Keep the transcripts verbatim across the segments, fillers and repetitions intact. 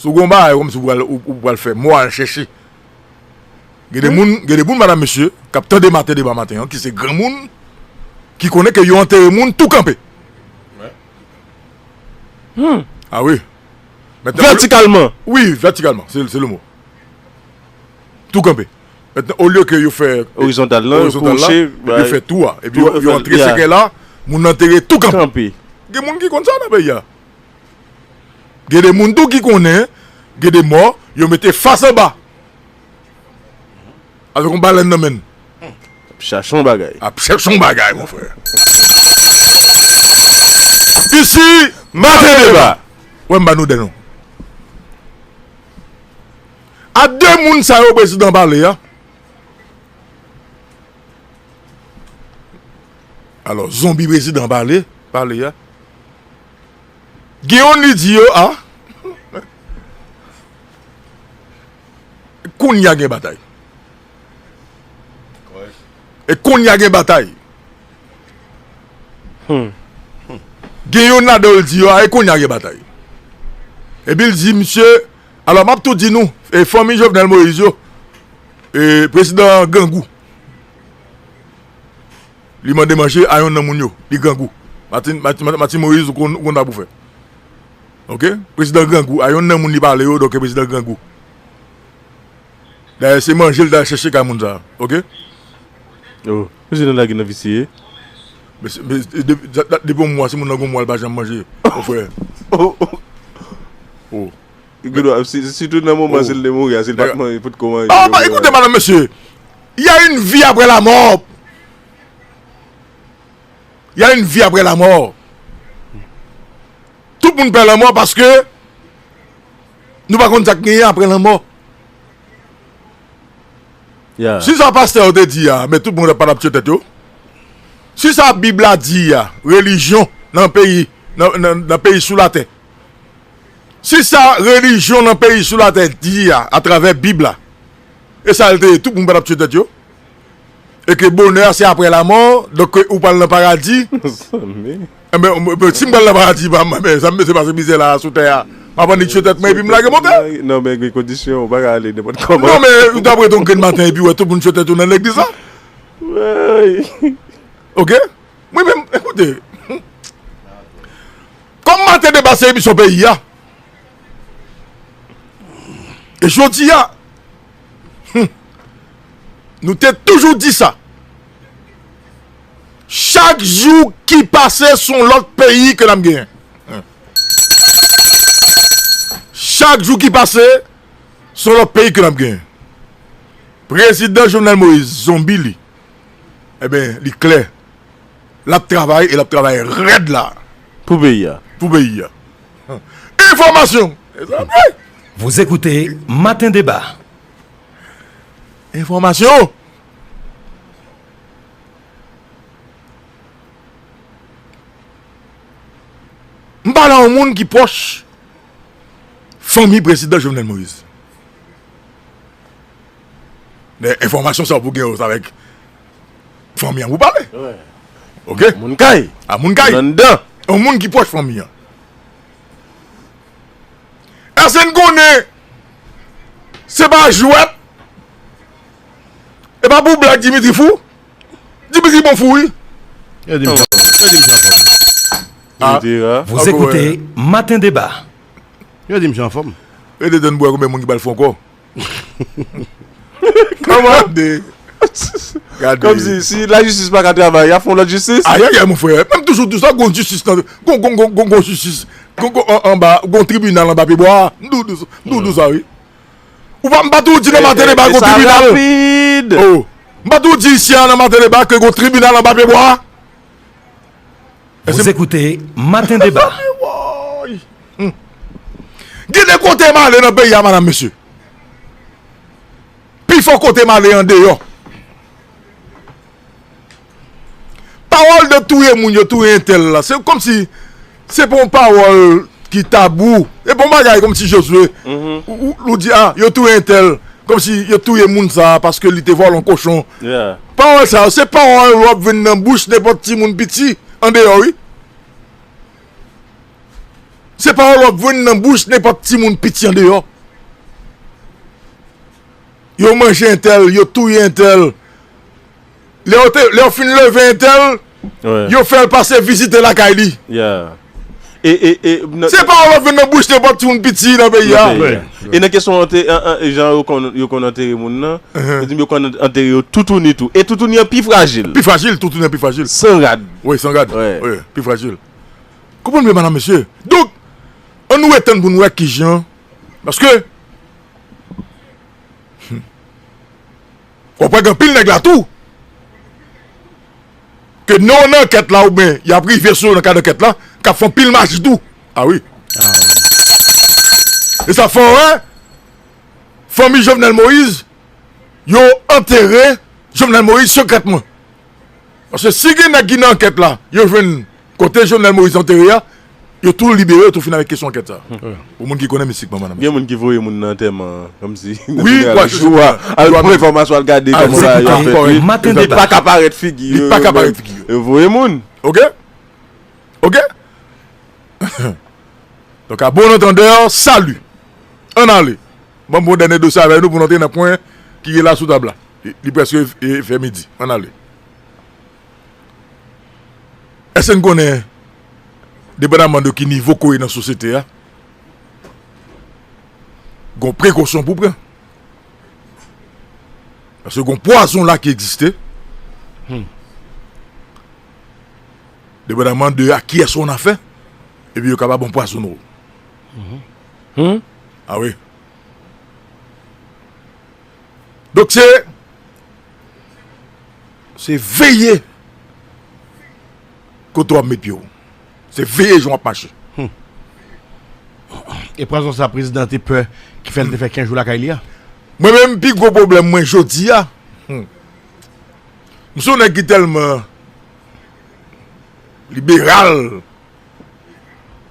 Si w gen yon bagay kòmsi ou pral, ou, ou pral fè mò al chèche. Gen de moun, gen de moun, madam, mesye, k ap tande maten deba maten an, ki se granmoun, ki konnen ke yo antere moun tou kanpe. Ah wi. Mentnan, olye- Vètikalman. Wi, vètikalman, se, se le mo. Tou kanpe. Mentnan, olye ke yo fè Orizontal lan, yo orizontal la, kwoche, yo bay fè twou a. Epi twou yo, yo antre sekè la, moun nan antere tou kanpe. Kanpe. Gen moun ki konn sa nan peyi a. Gen de moun tou ki konnen, gen de mò, yo mete fas anba. Avèk yon balèn nan men l. Ap chache yon bagay. Ap chèche yon bagay, mon frè. Isi, Maten Deba. Wè, m ba nou de non. A de moun sa yo prezidan pale a. Alò, zonbi prezidan pale, pale a. Gen youn li di yo, a, kounye a gen batay. E kounye a gen batay. Gen youn ladan yo l di yo, a, e kounye a gen batay. Epi l di, misye, alò, m ap tou di nou, e fanmi Jovenel Moïse yo, e prezidan grangou. Li mande manje a yonn nan moun yo. Li grangou. Martin, Martin, Martin Moïse, ou konn, ou konn sa pou fè. Ok? Prezidan grangou. A yonn nan moun li pale yo, donk prezidan grangou. Dayè, se manje l t al chèche kay moun sa a. Ok? Oh, misye nan lage nan visye. Men se- men de- dat- dat- depi yon mwa, se moun nan gon mwa l pa janm manje. Mon frè. Oh. Gen dwa, si- sitou nan moman si l te mouri a, si l pa t manje, potko manje. Ah, pa ekoute, madame, monsieur. Il y a une vie après la mort. Il y a une vie après la mort. Tout moun pè lanmò paske nou pa konn sa k genyen apre lanmò. Si sa pastè yo te di a, men tout moun pa t ap tiye tèt yo. Si sa Bib la di a, relijyon nan peyi, nan, nan, nan peyi sou latè. Si sa relijyon nan peyi sou latè di a, atravè Bib la, e sa l te ye, tout moun pa t ap tiye tèt yo. E ke bonè a se apre lamò, donk ke ou pral nan paradi. Enben, si m pral nan paradi, pa m, enben, sa m mete pase mizè la sou tè a. M ap annik tiye tèt mwen epi m lage monte. Non, men gen kondisyon, ou pa ka ale nenpòt kòman. Non, men ou t ap ret yon grenn maten epi wè tout moun tiye tèt yo nan legliz la. Ok? Mwen menm, ekoute. Kòm Maten Deba se emisyon peyi a, e jodi a, hmm, nou te toujou di sa. Chak jou ki pase, se yon lòt peyi ke n ap genyen. Hmm. Chak jou ki pase, se yon lòt peyi ke n ap genyen. Prezidan Jovenel Moïse, zonbi li, enben, li klè. L ap travay e l ap travay rèd la. Pou peyi a. Pou peyi a. Enfòmasyon. Vous écoutez Matin Débat. Enfòmasyon. M pale a yon moun ki pwòch fanmi prezidan Jovenel Moïse. Men enfòmasyon sa pou gen yo, se avèk fanmi an pou pale. Ok? Moun kay. A moun kay. Moun anndan. Yon moun ki pwòch fanmi an. Èske n konnen se pa jwèt? E pa pou blag Dimitri fou? Dimitri bon fou, wi. Yo di m jan fòm. Yo di m jan fòm. Ah. Dimitri, hein? Vous écoutez Matin Débat. Yo di m jan fòm. Rete tann pou wè konbyen moun ki pral fè ankò. Kòman? Gade. Gade. Kòmsi, si lajistis pa ka travay, y a fè yon lòt jistis? Ayayay, mon frè. Menm toujou di sa, gon jistis nan, gon, gon, gon, gon, gon jistis. Gon, gon, an, anba, gon tribinal anba pyebwa. M di w, di w, m di w sa, wi. Ou pa, m pa tou di nan Maten Deba gon tribinal. Oh. M pa tou di isi a nan Maten Deba ke gon tribinal anba pyebwa. Vous écoutez Matin Débat. Woy. Hmm. Gen de kote m ale nan peyi a, madam, mesye. Pifò kote m ale andeyò. Pawòl de touye moun, yo touye entèl la, se kòmsi se pa yon pawòl ki tabou. Se pa yon bagay kòmsi Jozye, ou, ou, ou di, ah, yo touye entèl, kòmsi yo touye moun sa a paske li te vòlè yon kochon. Pawòl sa yo, se pawòl w ap jwenn nan bouch nenpòt timoun piti andeyò, wi. Se pawòl w ap jwenn nan bouch nenpòt timoun piti andeyò. Yo manje entèl, yo touye entèl. Lè yo te, lè yo fin leve entèl, yo fè l pase vizite lakay li. Yeah. E, e, e, nan, se pawòl w ap jwenn nan bouch nenpòt timoun piti nan peyi a. Nan peyi a. E nan kesyon ante-, an, an, jan yo konn, yo konn antere moun nan, yo di m yo konn antere yo toutouni tou. E toutouni an pi frajil. Pi frajil, toutouni an pi frajil. San rad. Wi, san rad. Wi, pi frajil. Konprann byen, madam, mesye. Donk, ann nou ret tann pou n wè kijan. Paske, hmm, w ap wè gen anpil nèg la tou. Ke non nan ankèt la, oubyen y ap rive sou yo nan kad ankèt la, k ap fè anpil maji tou. Ah wi. Ah wi. E sa fè w wè, fanmi Jovenel Moïse, yo antere Jovenel Moïse sekrètman. Paske si gen nèg ki nan ankèt la, yo jwenn kote Jovenel Moïse antere a, yo tou libere, yo tou fin avèk kesyon ankèt sa. Hmm. Pou moun ki konnen mistikman, madam. Gen moun ki voye moun nan antèman an, kòmsi. Wi, al jou a, al pran enfòmasyon, al gade kòman bagay yo ap fèt, wi. Maten Deba. Li pa ka parèt figi yo. Li pa ka parèt figi yo. Yo voye moun. Ok? Ok? Donk, à bon entendeur, salut. Ann ale. Ban m pran dènye dosye avèk nou pou n antre nan pwen ki gen la sou tab la. Li, li prèske, e, fè midi. Ann ale. Èske n konnen, depandaman de ki nivo ke w ye nan sosyete a, gon prekosyon pou pran. Paske gon pwazon la ki egziste. Depandaman de a kiyès ou an afè, epi yo kapab anpwazonnen w. Ah wi. Donk se, se veye kote w ap met pye w. Se veye jan w ap mache. E pwazon sa prezidan te pè ki fè l te fè kenz jou lakay li a? Mwen menm, pi gwo pwoblèm mwen jodi a, m se yon nèg ki tèlman liberal,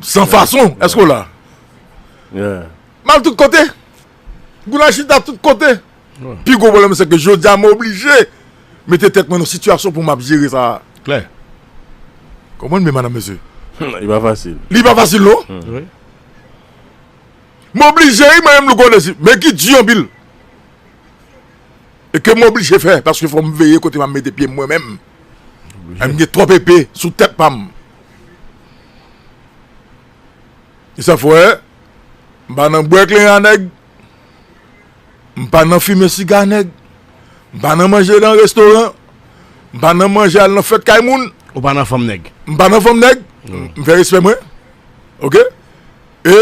san fason. Èske w la? M al tout kote. Gounay chita tout kote. Pi gwo pwoblèm se ke jodi a mwen oblije mete tèt mwen nan sitiyasyon pou m ap jere sa. Klè. Konprann byen, madanm, mesye? Li pa fasil. Li pa fasil, non? Wi. M oblije, wi, mwen menm, Louko Onèsis, men ki di anpil. E ke m oblije fè, paske fò m veye kote m ap mete pye m mwen menm. M gen twòp epe sou tèt pa m. E sa fè, m pa nan bwè kleren a nèg, m pa nan fimen siga nèg, m pa nan manje nan restoran, m pa nan manje al nan fèt kay moun. Ou pa nan fanm nèg. M pa nan fanm nèg. M fè respè mwen. Oke? E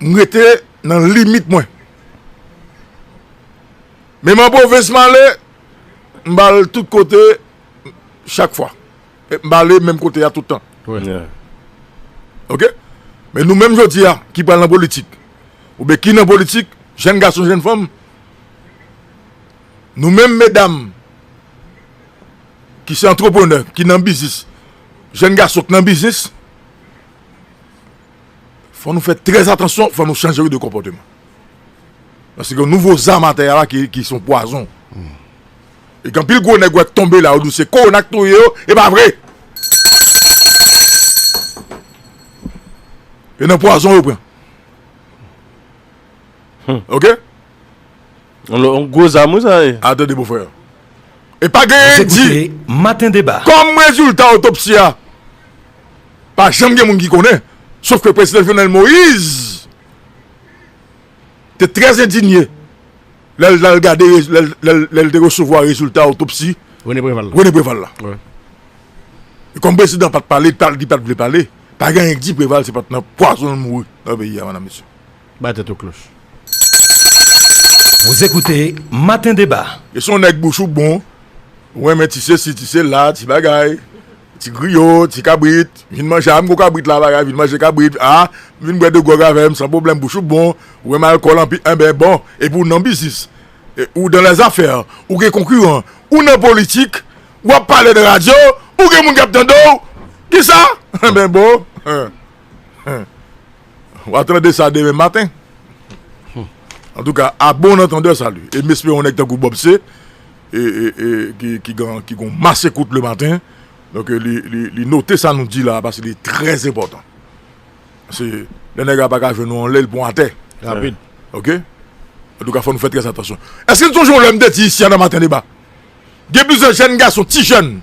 m rete nan limit mwen. Men m an pwovens m ale, m al tout kote chak fwa. E m pa ale menm kote a tout tan. Oke? Men nou menm jodi a, ki pral nan politik, oubyen ki nan politik, jèn gason, jèn fanm, nou menm medam ki se antreprenè, ki nan biznis, jèn gason ki nan biznis, fò nou fè trè atansyon, fò nou chanje de konpòteman. Paske nouvo zam atè a la ki, ki se yon pwazon. E gen anpil gwo nèg w wè k tonbe la, yo di w se kowona k touye yo, e pa vre. E nan pwazon yo pran. Oke? Yon lo-, yon gwo zam wi sa ye. Atande, bofrè. E pa genyen ki di, Maten Deba. Kòm rezilta otopsi a, pa janm gen moun ki konnen, sof ke prezidan Jovenel Moïse te trè endinye lè l al gade rez-, lè l, lè l, lè l te resevwa rezilta otopsi Rene Preval la. Rene Preval la. Wi. E kòm prezidan pa t pale, li pa t, li pa t vle pale, pa gen anyen k di Preval se pa t nan pwazon l mouri nan peyi a, madanm, mesye. Bay tèt ou kloch. Vous écoutez Matin Débat. E se yon nèg bouch ou bon, ou renmen ti sesi, ti sela, ti bagay, ti griyo, ti kabrit, vin manje a, m gwo kabrit la, bagay, vin manje kabrit, a, vin bwè de gwòg avè m, san pwoblèm, bouch ou bon, ou renmen alkòl anpil, enben bon, epi ou nan biznis, e, ou dans les affaires, ou gen konkiran, ou nan politik, w ap pale nan radyo, ou gen moun k ap tande w, kisa? Enben bon, w a tande sa demen maten. Antouka, à bon entendeur, salut. E m espere yon nèg tankou Bob C, e, e, e, ki, ki gen, ki gen yon mas ekout le maten. Donk, li, li, li note sa nou di la, paske li trè enpòtan. Se, lè nèg la pa ka jwenn ou anlè, l pran atè. Rapid. Oke? Antouka, fò nou fè trè atansyon. Èske n sonje yon lè m te di isi a nan Maten Deba? Gen plizyè jèn gason, ti jèn,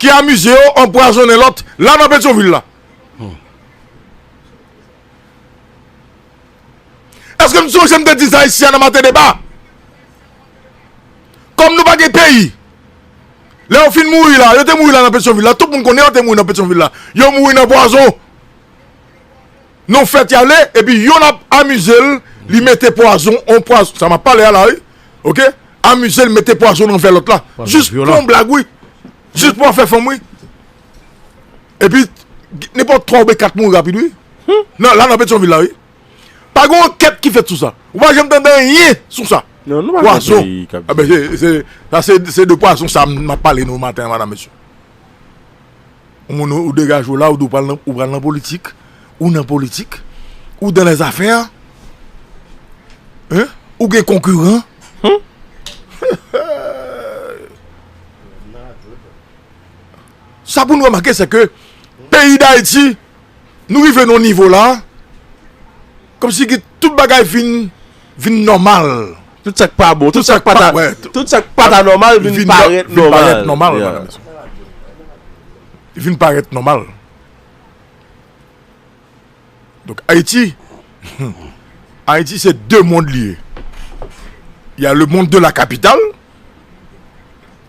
ki amize yo anpwazonnen lòt la nan Petyonvil la. Èske n sonje m te di sa isi a nan Maten Deba? Kòm nou pa gen peyi, lè yo fin mouri la, yo te mouri la nan Petyonvil la, tout moun konnen yo te mouri nan Petyonvil la, yo mouri nan pwazon. Nan fèt y ale, epi yonn ap amize l, li mete pwazon, on pwazon, sa m ap pale a la, wi. Oke? Amize l, mete pwazon nan vè lòt la. Jis pou yon blag, wi. Jis pou afè fanm, wi. Epi, nenpòt twa oubyen kat mouri rapid, wi. Nan, la nan Petyonvil la, wi. Pa gen ankèt ki fèt sou sa. Ou pa janm tande anyen sou sa. Non, nou pa gen pwazon. Peyi k ap... Enben, se, se, sa se, se de pwazon sa m ap pale nou maten an, madanm, mesye. Yon moun ou, ou degaje w la, ou di w pral nan, ou pral nan politik, ou nan politik, ou dans les affaires, hein? Ou gen konkiran. Sa pou nou remake, se ke peyi Dayiti, nou rive nan yon nivo la, kòmsi ki tout bagay vin, vin nòmal. Tout sa k pa bon, tout sa k pa ta, tout sa k pa ta nòmal vin parèt nòmal. Vin parèt nòmal, madanm. Vin parèt nòmal. Donk Ayiti, Ayiti se de mond li ye. Il y a le monde de la capitale,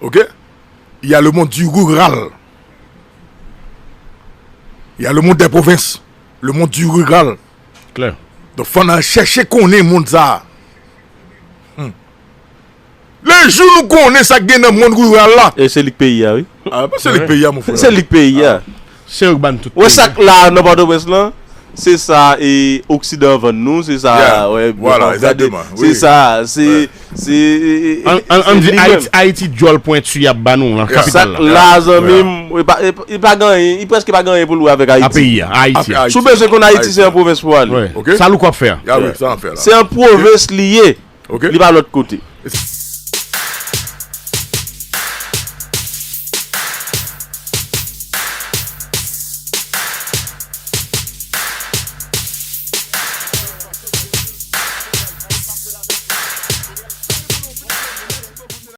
ok? Il y a le monde du rural. Il y a le monde des provinces, le monde du rural. Klè. Donk fò n al chèche konnen mond sa. Le jou nou konnen sa k gen nan mond rural la. E se li k peyi a, wi. Ah, pa se li k peyi a, mon frè. Se li k peyi a. Se yo k ban tout. Wè sa k la nan Pòtoprens lan, se sa e Oksidan vann nou, se sa. Yeah. Wè, Voilà, bon, gade, exactement. Se Oui. sa, se. Ouais. Se An di Ayiti, Ayiti djòl pwenti y ap ba nou lan, Yeah. Sa kapital k la. La, zanmi m, e pa, e pa, e pa gen anyen, e prèske pa gen anyen pou l wè avèk A Ayiti. peyi a, Ayiti. Avèk Ayiti. Si w bezwen konn Ayiti, Ayiti. Se yon pwovens pou w ale. Wè. Ok. Sa Louko ap fè a. Ya, wè, sa an fè la. Se yon pwovens li ye, Ok. li pa lòt kote.